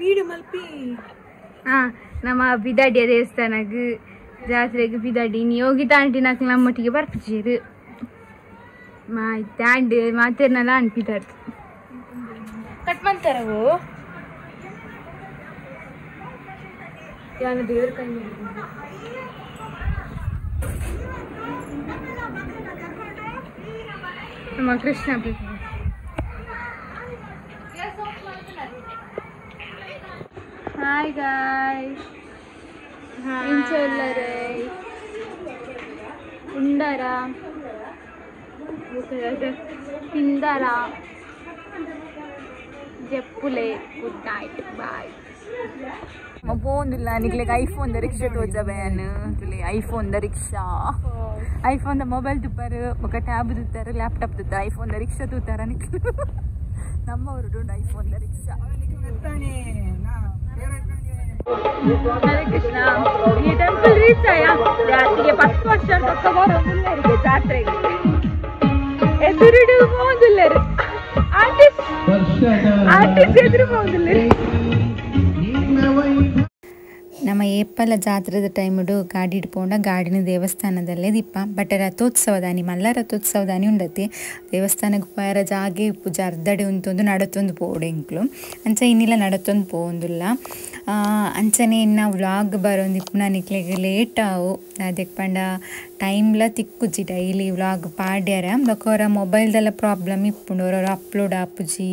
Video ಮಲ್ಪಿ ನಮ್ಮ ಬಿದಾಡಿಯ ದೇವಸ್ಥಾನಕ್ಕೆ ಜಾತ್ರೆಗೆ ಬಿದಾಡಿ ಯೋಗಿತಾ ಆಂಟಿ ನಾಕ್ ನಮ್ಮೊಟ್ಟಿಗೆ ಬರ್ಪಿಚೇರು ಮಾಯ್ತಾಂಡ್ ಮಾತೇರ್ನಲ್ಲ ಅನ್ಪಿದಾರ್ದು ಕಟ್ ಮಾಡ್ತಾರವು ಯಾನು ದೇವ್ರ ಕೈ ನಮ್ಮ ಕೃಷ್ಣ ಹಾಯ್ ಗಾಯ್ಸ್ ಇಂಚೊಲ್ಲರೆ ಉಂಡರ ತಿಂದರ ಜಪ್ಪುಲೆ ಗುಡ್ ನೈಟ್ ಬಾಯ್ ಪೋಂದಿಲ್ಲ ನಿಕ್ಲೆಗ್ ಐಫೋನ್ the rickshaw ತೋಜ ban ತುಲೆ iPhone the rickshaw iPhone the mobile ತುಪ್ಪಾರು ಬೊಕ ಟ್ಯಾಬ್ ತುತ್ತಾರೆ ಲ್ಯಾಪ್ಟಾಪ್ ತುತ್ತಾರೆ ಐಫೋನ್ the rickshaw ತೂತಾರ ನಿಕ್ಲು ನಮ್ಮವರು iPhone the rickshaw. Hare Krishna ಈ ಟೆಂಪಲ್ ರೀಚ್ ಆಯ ಜಾತ್ರೆಗೆ 10 ವರ್ಷ ತಕ್ಕ ಬರೋದಿಲ್ಲರಿಗೆ ಜಾತ್ರೆಗೆ ಎದುರುಡು ಹೋಗುದಿಲ್ಲರು ಆರ್ಟಿಸ್ಟ್ ಆರ್ಟಿಸ್ಟ್ ಎದುರು ಹೋಗುದಿಲ್ಲರು. ನಮ್ಮ ಏಪಲ ಜಾತ್ರೆದ ಟೈಮುಡು ಗಾಡಿ ಇಡ್ಪೋಂಡ ಗಾಡಿನ ದೇವಸ್ಥಾನದಲ್ಲೇ ದಿಪ್ಪ ಬಟ್ ರಥೋತ್ಸವದಾನಿ ಮಲ್ಲ ರಥೋತ್ಸವದಾನಿ ಉಂಡತಿ ದೇವಸ್ಥಾನಕ್ಕೆ ಪೋಯರ ಜಾಗೆ ಪೂಜೆ ಅರ್ಧಡೆ ಉಂತೊಂದು ನಡತೊಂದು ಪೋಡು ಎಂಕ್ಲು ಅಂಚ ಇನ್ನಿಲ್ಲ ನಡತೊಂದು ಪೋವೊಂದುಲ್ಲ ಅಂಚನೆ ಇನ್ನು ವ್ಲಾಗ್ ಬರೋಂದಿಪ್ಪು ನಿಕ್ಲೆಗ್ ಲೇಟ್ ಆವು ಅದಕ್ಕೆ ಪಂಡ ಟೈಮ್ಲ ತಿಕ್ಕುಜಿ ಡೈಲಿ ವ್ಲಾಗ್ ಪಾಡ್ಯಾರ ಬೊಕ ಮೊಬೈಲ್ದೆಲ್ಲ ಪ್ರಾಬ್ಲಮ್ ಇಪ್ಪುಂಡು ಹೊರ ಅಪ್ಲೋಡ್ ಆಪುಜಿ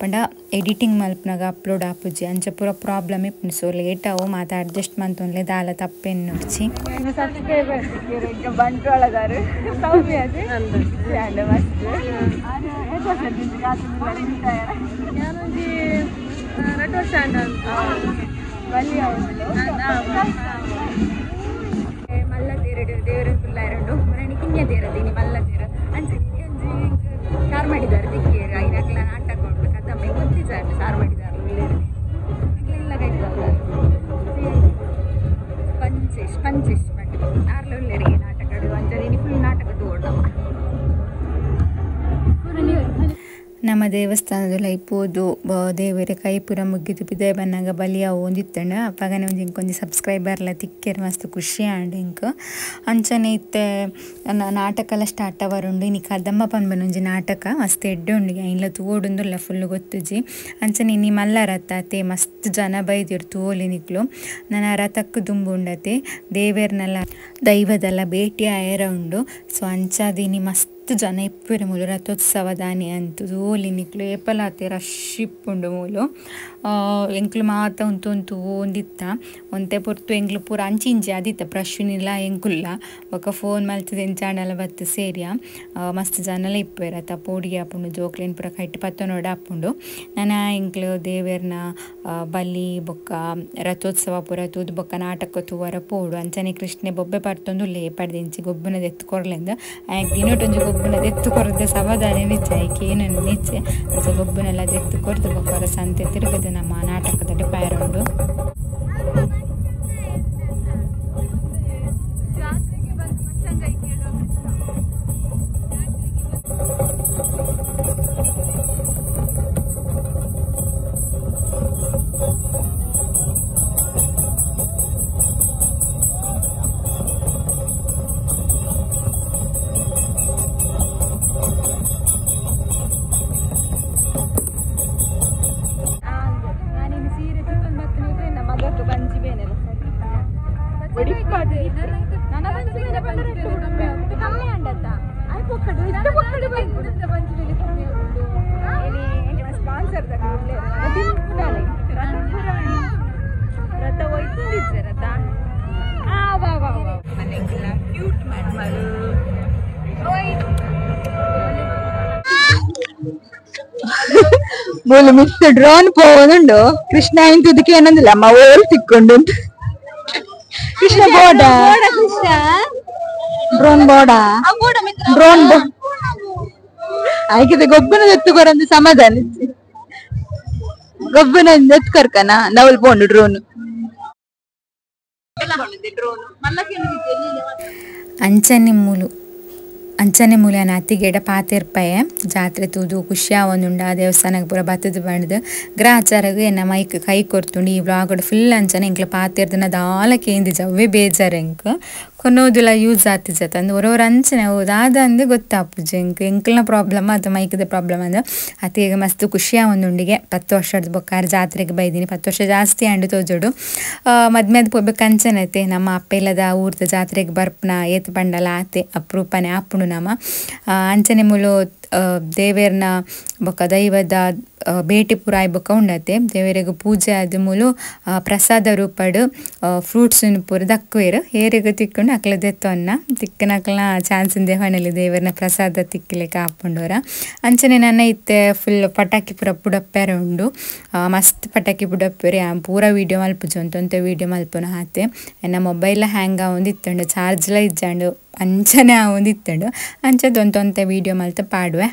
ಪಂಡ ಎಡಿಟಿಂಗ್ ಮಲ್ಪನಾಗ ಅಪ್ಲೋಡ್ ಆಪುಜಿ ಅಂಚ ಪೂರ ಪ್ರಾಬ್ಲಮ್ ಇಪ್ಪುಂಡು ಸೊ ಲೇಟ್ ಆವು ಮಾತ ಅಡ್ಜಸ್ಟ್ ಮಂತೊಂದ್ಲೆ ದಾಲ ತಪ್ಪೆನ್ನುಡ್ಚಿ. ಸಬ್ಸ್ಕ್ರೈಬರ್ ಬಂಟ್ವಾಳದಾರು ಸೌಮ್ಯ ಮಸ್ತ್ ಮಲ್ಲ ತೇರಡು ದೇವರ ಫುಲ್ಲ ಎರಡು ಮರಣಿ ಕಿನ್ಯ ತೇರದೀನಿ ಮಲ್ಲ ತೇರ ಅಂಚೆ ಒಂಜಿ ಸಾರು ಮಾಡಿದ್ದಾರೆ ದಿಕ್ಕೇರು ಐನಾಕ್ಲ ನಾಟಕ ಉಂಟು ಕದಮ್ಮ ಗೊತ್ತಿದ್ದಾರೆ ಸಾರು ಮಾಡಿದ್ದಾರೆ ಇಲ್ಲ ಕೈತಾರೆ ಪಂಚೇಶ್ ಪಂಚೇಶ್ ಪಂಡು ಆರ್ಲ ಉಳ್ಳರಿಗೆ ನಾಟಕ ಅಂಚೆ ಫುಲ್ ನಾಟಕ ತೋಡಮ್ಮ. ನಮ್ಮ ದೇವಸ್ಥಾನದಲ್ಲಿ ಪೋದು ದೇವರ ಕೈಪುರ ಮುಗಿದು ಬಿದೆ ಬನ್ನಾಗ ಬಲಿಯ ಒಂದಿತ್ತಂಡ ಅಪ್ಪಗನೆ ಒಂಜಿ ಇಂಕೊಂಜಿ ಸಬ್ಸ್ಕ್ರೈಬರ್ಲ ತಿಕ್ಕೇರ್ ಮಸ್ತ್ ಖುಷಿ ಆಂಡ್ ಇಂಕ್ ಅಂಚನೆ ಇತ್ತೆ ನಾಟಕ ಎಲ್ಲ ಸ್ಟಾರ್ಟ್ ಅವರುಂಡು ಇನಿ ಕದಂಬ ಪನ್ಪನ ಒಂಜಿ ನಾಟಕ ಮಸ್ತ್ ಎಡ್ಡೆ ಉಂಡು ಐನ್ಲ ತೂವೊಡುಂದುಲ್ಲ ಫುಲ್ ಗೊತ್ತುಜಿ ಅಂಚನೆ ಇನಿ ಮಲ್ಲ ರಥ ಅತೆ ಮಸ್ತ್ ಜನ ಬೈದಿರು ತೂವೊಲಿ ನಿಕ್ಲು ನನ ರಥಕ್ಕೆ ದುಂಬು ಉಂಡತೆ ದೇವೆರ್ನೆಲ್ಲ ದೈವದೆಲ್ಲ ಭೇಟಿ ಆಯರ ಉಂಡು ಸೊ ಅಂಚಾದ್ ಇನಿ ಮಸ್ತ್ ಜನ ಇಪ್ಪುವೆರ್ ಮೂಲು ರಥೋತ್ಸವದಾನಿ ಅಂತು ತೂವೊಲಿ ನಿಕ್ಲು ಏಪಲಾತೆ ರಶ್ ಇಪ್ಪುಂಡು ಮೂಲು ಎಂಕ್ಲು ಮಾತ ಉಂತೊಂತು ಒಂದಿತ್ತ ಒಂತೆ ಪೊರ್ತು ಎಂಕ್ಲು ಪೂರ ಅಂಚಿ ಇಂಚಿ ಆದಿತ್ತ ಪ್ರಶ್ನಿಲ ಎಂಕುಲ್ಲ ಬೊಕ ಫೋನ್ ಮಲ್ತುದು ಎಂಚಾಂಡಲ ಬತ್ತ್ ಸೇರಿಯ ಮಸ್ತ್ ಜನಲ ಇಪ್ಪುವೆರ್ ಅತ ಪೋಡಿಗೆ ಆಪುಂಡು ಜೋಕ್ಲೆನ್ ಪೂರ ಕೈಟ್ ಪತ್ತೊನೊಡು ಆಪುಂಡು ನನ ಎಂಕ್ಲು ದೇವೆರ್ನ ಬಲಿ ಬೊಕ್ಕ ರಥೋತ್ಸವ ಪೂರ ತೂದು ಬೊಕ್ಕ ನಾಟಕ ತೂವರ ಪೋಡು ಅಂಚನೆ ಕೃಷ್ಣೆ ಬೊಬ್ಬೆ ಪರ್ತೊಂದುಲ್ಲೆ ಪಡ್ದಿಂಚಿ ಗೊಬ್ಬುನ ದೆತ್ತ್ ಕೊರ್ಲೆಂದ್ ಆಯಗ್ ದಿನೊಟೊಂಜಿ ಗೊಬ್ಬುನ ದೆತ್ತ್ ಕೊರ್ದು ಸಮಾಧಾನ ನಿಚ್ಚೆ ಐಕ್ ಏನನ್ನು ನಿಚ್ಚೆ ಅಂಚ ಗೊಬ್ಬುನೆಲ್ಲ ದೆತ್ತ್ ಕೊರ್ದು ಬೊಕ್ಕ ಸಂತೆ ತಿರುಗದು ನಮ್ಮ ನಾಟಕದಲ್ಲಿ ಪಾಯರುಂಡು. ಬೋಲು ಮಿಸ್ ಡ್ರೋನ್ ಪೋವೊಂದುಂಡು ಕೃಷ್ಣ ಇಂತುದಕ್ಕೆ ಏನಂದಿಲ್ಲ ಅಮ್ಮ ಓಲ್ ತಿಕ್ಕೊಂಡು ಕೃಷ್ಣ ಬೋಡ ಡ್ರೋನ್ ಬೋಡ ಡ್ರೋನ್ ಬೋ ಆಯ್ಕೆ ಗೊಬ್ಬನ ಎತ್ತುಕೊರಂದು ಸಮಾಧಾನ ಗೊಬ್ಬನ ಎತ್ಕೊರ್ಕನ ನವಲ್ ಪೋಂಡು ಡ್ರೋನ್ ಅಂಚನೆ ಮೂಲು ಅಂಚನೆ ಮೂಲ ಅತ್ತಿಗೇಡ ಪಾತೆರ್ಪಯೆ ಜಾತ್ರೆ ತೂದು ಖುಷಿ ಆವೊಂದುಂಡು ಆ ದೇವಸ್ಥಾನಕ್ಕೆ ಪೂರ ಬತ್ತದ ಬಂಡ್ದು ಗ್ರಾಚಾರಗ್ ಎನ್ನ ಮೈಕ್ ಕೈ ಕೊರ್ತುಂಡು ಈ ವ್ಲಾಗ್ ಫುಲ್ ಅಂಚನೆ ಎಂಕ್ಲ ಪಾತೆರ್ದನ ದಾಲ ಕೇಂದಿಜ ಅವೇ ಬೇಜಾರ್ ಎಂಕ್ ಕೊನೋದುಲ ಯೂಸ್ ಆತಿಜ ಅಂದ್ ಒರೋರ್ ಅಂಚನೆ ದಾದ ಅಂದ್ ಗೊತ್ತಾಪುಜಿ ಎಂಕ್ ಎಂಕ್ಲನ ಪ್ರಾಬ್ಲಮ್ ಅದು ಮೈಕ್ದ ಪ್ರಾಬ್ಲಮ್ ಅಂದ್ ಅತ್ತಿಗೆ ಮಸ್ತ್ ಖುಷಿ ಆವೊಂದುಂಡಿಗೆ 10 ವರ್ಷದ ಬೊಕ್ಕಾರ ಜಾತ್ರೆಗೆ ಬೈದಿನಿ 10 ವರ್ಷ ಜಾಸ್ತಿ ಅಂಡು ತೋಜೋಡು ಮದ್ಮೆದ್ ಪೋಬೇಕು ಅಂಚನೆ ಐತೆ ನಮ್ಮ ಅಪ್ಪೆಲ್ಲದ ಊರ್ದ ಜಾತ್ರೆಗೆ ಬರ್ಪನ ಏತ್ ಬಂಡಲ ಆತೆ ಅಪ್ರೂಪನೆ ಆಪುಂಡು ನಮ್ಮ ಅಂಚನೆ ಮೂಲು ದೇವೇರ್ನ ಬೊಕ್ಕ ದೈವದ ಭೇಟಿ ಪೂರ ಆಯ್ ಬೊಕ್ಕ ಉಂಡತೆ ದೇವರಿಗೆ ಪೂಜೆ ಆದ ಮೂಲು ಪ್ರಸಾದ ರೂಪಡು ಫ್ರೂಟ್ಸ್ ಪೂರ ದಕ್ಕುವೇರು ಏರಿಗೆ ತಿಕ್ಕೊಂಡು ಅಕ್ಲ ದೆತ್ತೊನ್ನ ತಿಕ್ಕನ ಅಕ್ಲ ಚಾನ್ಸ್ ದೇವನಲ್ಲಿ ದೇವರನ್ನ ಪ್ರಸಾದ ತಿಕ್ಕಲಿಕ್ಕೆ ಆಪುಂಡೋರ ಅಂಚನೆ ನನ್ನ ಇತ್ತೆ ಫುಲ್ ಪಟಾಕಿ ಪೂರ ಪುಡಪ್ಪೆರೆ ಉಂಡು ಮಸ್ತ್ ಪಟಾಕಿ ಪುಡಪ್ಪೆರೆ ಪೂರ ವೀಡಿಯೋ ಮಲ್ಪುಜು ಅಂತಂತ ವೀಡಿಯೋ ಮಲ್ಪುನ ಹಾತೆ ಎನ್ನ ಮೊಬೈಲ್ ಹ್ಯಾಂಗ್ ಆವೊಂದು ಇತ್ತುಂಡು ಚಾರ್ಜ್ಲ ಇಜ್ಜಾಂಡು ಅಂಚನೆ ಆವೊಂದು ಇತ್ತುಂಡು ಅಂಚದೊಂತೊಂತೆ ವೀಡಿಯೋ ಮಲ್ತ ಪಾಡುವೆ.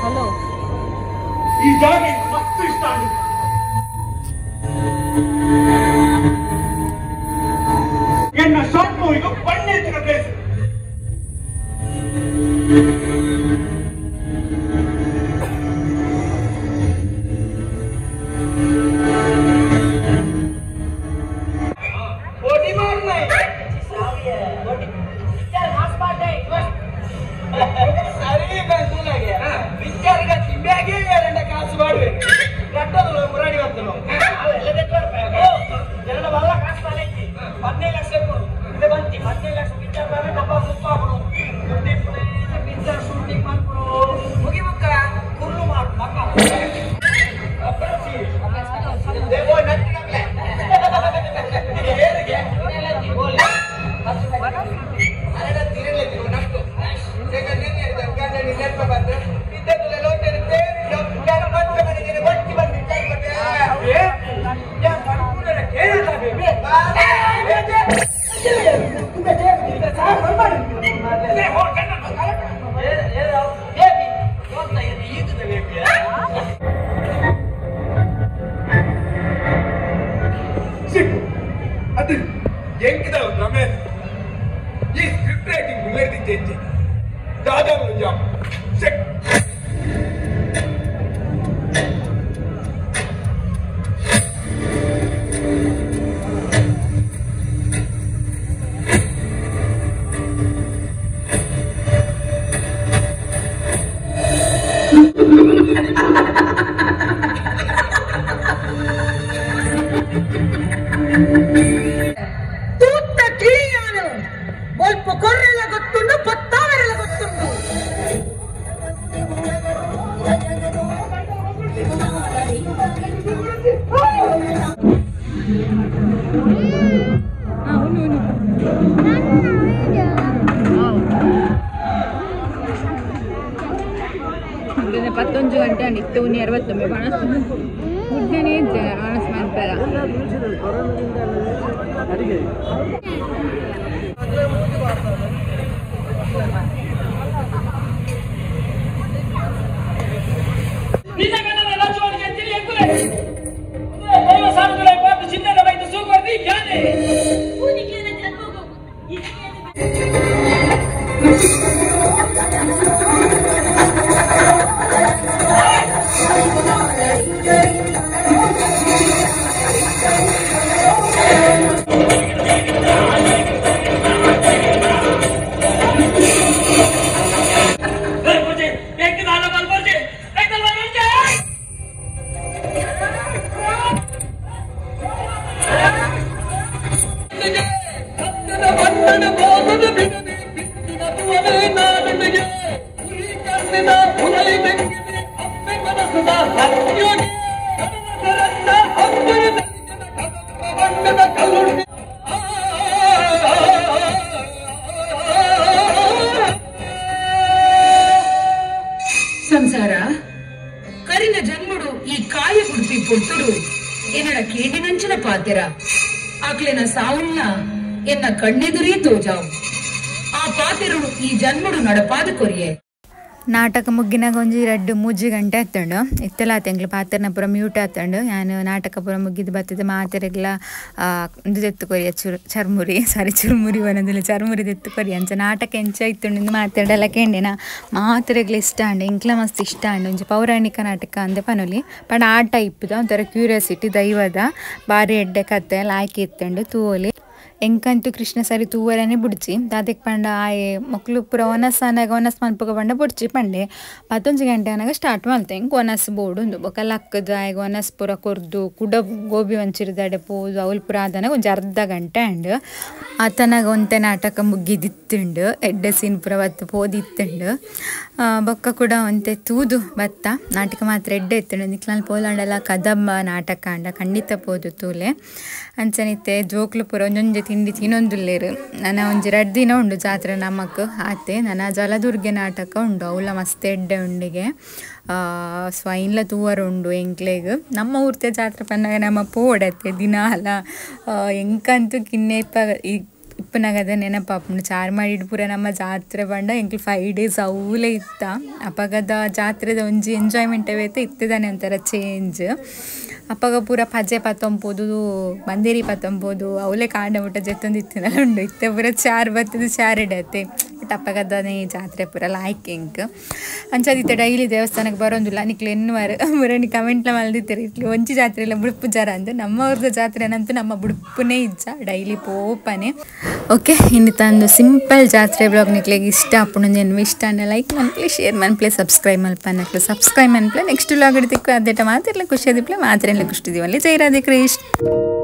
ಹಲೋ ಈ ಜಾಗ ಮಸ್ತ್ ಇಷ್ಟ ಆಗಿದೆ. ಎನ್ನ ಶಾರ್ಟ್ ಮೂವಿಗೂ ಬಣ್ಣ ಹೆಚ್ಚಿನ ಪ್ಲೇಸ್. ಈ ಸ್ಕ್ರಿಪ್ಟ್ ರೈಟಿಂಗ್ ಮುಂಗರ್ದಿಜ್ಜೆ ದಾದಾ ಚೆಕ್. ಪತ್ತೊಂದು ಗಂಟೆ ನಿತ್ತು ಅರವತ್ತೊಮ್ಮೆ ಮುದ್ದನೇ ಒಣಸು ಮಾಡ್ತಾರ. Thank you. ಕೇಂಡಿನಂಚಿನ ಪಾತೆರ ಆಕ್ಲೆನ ಸಾವುಲ್ನ ಎನ್ನ ಕಣ್ಣೆದುರೇ ತೋಜಾವು ಆ ಪಾತೆರುಡು ಈ ಜನ್ಮಡು ನಡಪಾದ ಕೊರಿಯೆ. ನಾಟಕ ಮುಗ್ಗಿನಾಗ ಒಂಜಿ ರಡ್ಡು ಮೂಜಿ ಗಂಟೆ ಆತಂಡು ಇತ್ತೆಲ್ಲ ಆತಂಗ್ಲು ಪಾತೆರ್ನ ಪೂರ ಮ್ಯೂಟ್ ಆತಂಡು. ಯಾನು ನಾಟಕ ಪೂರ ಮುಗ್ಗಿದ್ದು ಬತ್ತಿದ್ದು ಮಾತೆರೆಗ್ಲ ಒಂದು ದೆತ್ತು ಕೊರಿಯ ಚರ್ಮುರಿ ಸಾರಿ ಚುರುಮುರಿ ಬನ್ನದಿಲ್ಲ ಚರ್ಮುರಿ ದೆತ್ತು ಕೊರಿಯ ಅಂಚ ನಾಟಕ ಎಂಚ ಇತ್ತುಂಡು ಮಾತೆರಡೆಲ್ಲ ಕೇಂಡಿನ ಮಾತೆರೆಗ್ಲ ಇಷ್ಟ ಅಂಡು ಎಂಕ್ಲ ಮಸ್ತ್ ಇಷ್ಟ ಅಂಡು. ಒಂಜಿ ಪೌರಾಣಿಕ ನಾಟಕ ಅಂದೆ ಪನೊಲಿ ಪಂಡ ಆ ಟೈಪ್ದ ಒಂಥರ ಕ್ಯೂರಿಯಾಸಿಟಿ ದೈವದ ಬಾರಿ ಎಡ್ಡೆ ಕತೆ ಲಾಯ್ಕಿ ಇತ್ತುಂಡು ತೂವೊಲಿ. ಎಂಕಂತೂ ಕೃಷ್ಣ ಸರಿ ತೂವರನೆ ಬುಡ್ಚಿ ದಾದೆಕ್ ಪಂಡ ಆಯೆ ಮೊಕ್ಲು ಪೂರ ಒನಸ್ ಆನಾಗ ಒನಸ್ ಮನ್ಪುಗ ಪಂಡ ಬುಡ್ಚಿ ಪಂಡೆ 11 ಗಂಟೆ ಆನಾಗ ಸ್ಟಾರ್ಟ್ ಮಲ್ತೆ ಎಂಕ್ ಒನಸ್ ಬೋಡು ಉಂದು ಬೊಕ ಲಕ್ಕದ ಆಯೆಗ್ ಒನಸ್ ಪೂರ ಕೊರ್ದು ಕುಡ ಗೋಬಿ ಮಂಚೂರಿದಾಡೆ ಪೋದು ಅವ್ಲು ಪೂರ ಆದನಾಗ ಒಂಜಿ ಅರ್ಧ ಗಂಟೆ ಅಂಡ್ ಆತನಾಗ ಒಂತೆ ನಾಟಕ ಮುಗ್ಗಿದಿತ್ತುಂಡು ಎಡ್ಡೆ ಸೀನ್ ಪೂರ ಬತ್ತು ಪೋದಿತ್ತುಂಡು. ಬೊಕ್ಕ ಕೂಡ ಒಂತೆ ತೂದು ಬತ್ತ ನಾಟಕ ಮಾತ್ರ ಎಡ್ಡೆ ಇತ್ತುಂಡು. ನಿಕ್ಲಾಲ್ ಪೋಲಾಂಡಲ ಕದಂಬ ನಾಟಕ ಅಂಡ ಖಂಡಿತ ಪೋದು ತೂಲೆ. ಅಂಚನಿತ್ತೆ ಜೋಕ್ಲು ಪೂರ ಒಂಜೊಂಜೆ ತಿಂಡಿ ತಿನ್ನೊಂದುಲ್ಲೇರು. ನನ್ನ ಒಂಜಿ ರಡ್ಡು ದಿನ ಉಂಡು ಜಾತ್ರೆ ನಮಕ್ ಆತೆ. ನನ್ನ ಜಲದುರ್ಗೆ ನಾಟಕ ಉಂಡು ಅವಲ ಮಸ್ತ್ ಎಡ್ಡೆ ಉಂಡಿಗೆ ಸ್ವೈನ್ಲ ತೂವರ್ ಉಂಡು ಎಂಕ್ಲೆಗ್. ನಮ್ಮ ಊರ್ತೆ ಜಾತ್ರೆ ಪನ್ನಾಗ ನಮ್ಮ ಪೋಡತ್ತೆ ದಿನ ಅಲ್ಲ ಎಂಕಂತೂ ಕಿನ್ನೆ ಇಪ್ಪನಾಗದ ನೆನಪಾಪುಂಡು. ಚಾರ್ಮಾಡಿಡ್ ಪೂರ ನಮ್ಮ ಜಾತ್ರೆ ಪಂಡ ಎಂಕ್ಲು 5 ಡೇಸ್ ಅವಲೇ ಇತ್ತ. ಅಪಗದ ಜಾತ್ರೆದ ಒಂಜಿ ಎಂಜಾಯ್ಮೆಂಟ್ ಬೇತೆ ಇತ್ತದಾನೆ ಒಂಥರ ಚೇಂಜ್. ಅಪ್ಪಗ ಪೂರ ಪಜೆ ಪತ್ತೊಂಪೋದು ಬಂದೇರಿ ಪತ್ತೊಂಬೋದು ಅವಲೇ ಕಾಂಡ ಮುಟ್ಟ ಜೆತ್ತೊಂದು ಇತ್ತಿನಲ್ಲ ಉಂಡು. ಇತ್ತೆ ಪೂರ ಚಾರ್ ಬತ್ತದು ಚಾರ್ ಇಡತ್ತೆ. ಬಟ್ ಅಪ್ಪಗದನೇ ಜಾತ್ರೆ ಪೂರ ಲಾಯ್ಕ್ ಎಂಕ್ ಅಂಚಾದಿತ್ತೆ. ಡೈಲಿ ದೇವಸ್ಥಾನಕ್ಕೆ ಬರೋಂದಿಲ್ಲ ನಿಕ್ಲು ಎನ್ನುವಾರು ಮುರಣಿ ಕಮೆಂಟ್ಲ ಮಲ್ದಿತ್ತಾರೆ ಇಟ್ಲು ಒಂಜಿ ಜಾತ್ರೆ ಇಲ್ಲ ಬುಡುಪು ಜರ ಅಂದು. ನಮ್ಮ ಅವ್ರದ್ದು ಜಾತ್ರೆ ಏನಂತೂ ನಮ್ಮ ಬುಡುಪುನೇ ಇಜ್ಜ ಡೈಲಿ ಪೋಪನೆ. ಓಕೆ ಇನ್ನು ತಂದು ಸಿಂಪಲ್ ಜಾತ್ರೆ ಬ್ಲಾಗ್ ನಿಕ್ಲೆಗ್ ಇಷ್ಟ ಆಪುಂಡು ಎನ್ನುವ ಇಷ್ಟ ಅನ್ನ ಲೈಕ್ ಮನ್ಪ್ಲೆ ಶೇರ್ ಮನ್ಪ್ಲೆ ಸಬ್ಸ್ಕ್ರೈಬ್ ಮಲ್ಪ ಸಬ್ಸ್ಕ್ರೈಬ್ ಮನ್ಪ್ಲೆ. ನೆಕ್ಸ್ಟ್ ಬ್ಲಾಗ್ ಇಡ್ತಿಕ್ಕು ಅದೇಟ ಮಾತಿರ್ಲ ಖುಷಿ ಆದಿಪ್ಲೆ ಮಾತ್ರ ಖುಷಿ ದಿವಲ್ಲಿ. ಜೈ ರಾಧೆ ಕೃಷ್ಣ.